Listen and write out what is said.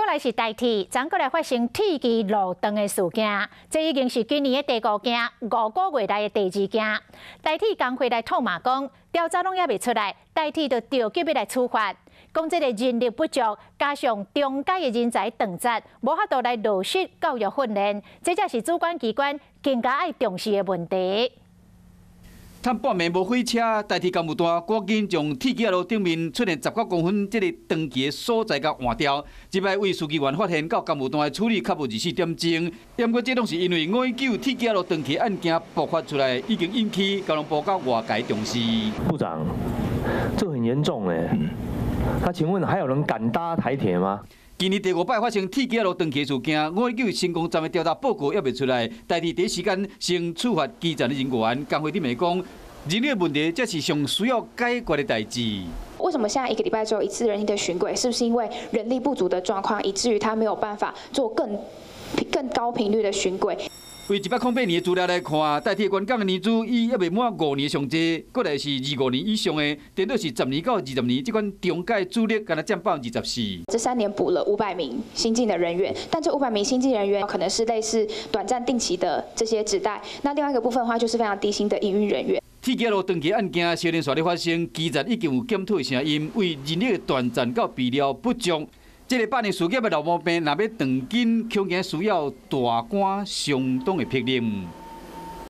來是台鐵，昨閣來發生鐵枝路斷的事件，這已經是今年的第五件，5個月內的第二件。台鐵工會來痛罵講，調查攏猶未出來，台鐵就著急欲來處罰，講這个人力不足，加上中階的人才斷層，無法度來落實教育訓練，這才是主管機關更加愛重視的問題。趁半暝無火車，台鐵工務段趕緊將鐵枝路頂面出現19公分這个斷去的所在共換掉。這擺為書記員發現，到工務段的處理較無24點鐘。毋過這攏是因為519鐵枝路斷去案件爆發出來，已經引起交通部佮外界重視。部長，這很嚴重欸。那請問還有人敢搭台鐵嗎？今年第五擺發生鐵枝路斷去事件，519新光站的調查報告猶未出來，台鐵第一時間先處罰基層的人員。工會裡面講，人力問題才是上需要解決的代誌。為什麼現在一個禮拜只有一次人力的巡軌？是不是因為人力不足的狀況，以至於他沒有辦法做更高頻率的巡軌？為108年的資料來看，台鐵員工的年資以猶未滿5年上濟，過來是25年以上的，顛倒是10年到20年，這款中階主力敢若佔24%。這3年補了500名新進的人員，但這500名新進人員可能是類似短暫定期的這些職代，那另外一個部分的話，就是非常低薪的營運人員。鐵枝路斷去案件相連紲咧發生，基層已經有檢討的聲音，為人力的斷層佮備料不足。這个百年事業的老毛病，若欲斷根，恐驚需要大官相當的魄力。